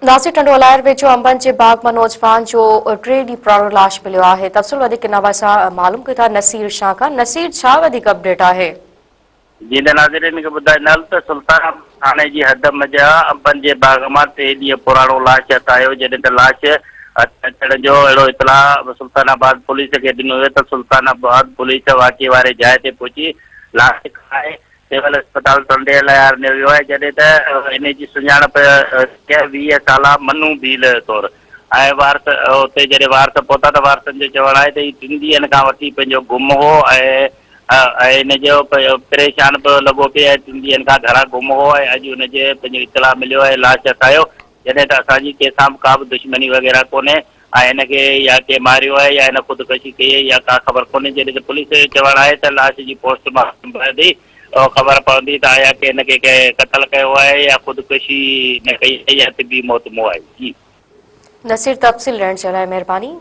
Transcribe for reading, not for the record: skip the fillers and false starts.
ناصر ٽنڊو الائر ويجهو انبن جي باغ مان نوجوان جو ٽي ڏينهن پراڻو لاش مليو آهي تفصيل وڌيڪ ان حوالي سان معلوم ڪيون ٿا نصير شاهه کان نصير ڇا وڌيڪ اپڊيٽ آهي. جيئن ته ناظرين کي ٻڌائيندا هلون ته سلطان آباد ٿاڻي جي حد منجهان انبن جي باغ مان ٽي ڏينهن پراڻو لاش هٿ آيو جڏهن ته لاش هٿ اچڻ جو اهڙو اطلاع سلطان آباد پوليس کي ڏنو ويو ته سلطان آباد پوليس واقعي واري جاء تي پهچي لاش کڻائي سول اسپتال ٽنڊي الهيار نيو ويو آهي جڏهن ته انهي جي سڃاڻپ ڪنهن 20 سالا منو ڀيل طور ۽ وارث اتي جڏهن وارث پهتا ته وارثن جو چوڻ آهي ته هي ٽن ڏينهن کان وٺي پنهنجو گم هو ۽ ۽ ان جو پريشان به لڳو پئي ۽ ٽن ڏينهن کان گهران گم هو ۽ اڄ ان جي پنهنجو اطلاع مليو ۽ لاش هٿ آيو جڏهن ته اسان جي ڪنهن سان به ڪا به دشمني وغيره ڪونهي ۽ هن کي يا ڪنهن ماريو آهي يا هن خودڪشي ڪئي آهي اها ڪا خبر ڪونهي جڏهن ته پوليس جو چوڻ آهي ته لاش جي پوسٽ مارٽم بعد ئي خبر پوندي ته آيا ڪنهن هن کي ڪنهن قتل ڪيو آهي يا خودڪشي هن ڪئي آهي يا طبي موت مئو آهي جي. نصير تفصيل ڏيڻ جي لاء مهرباني.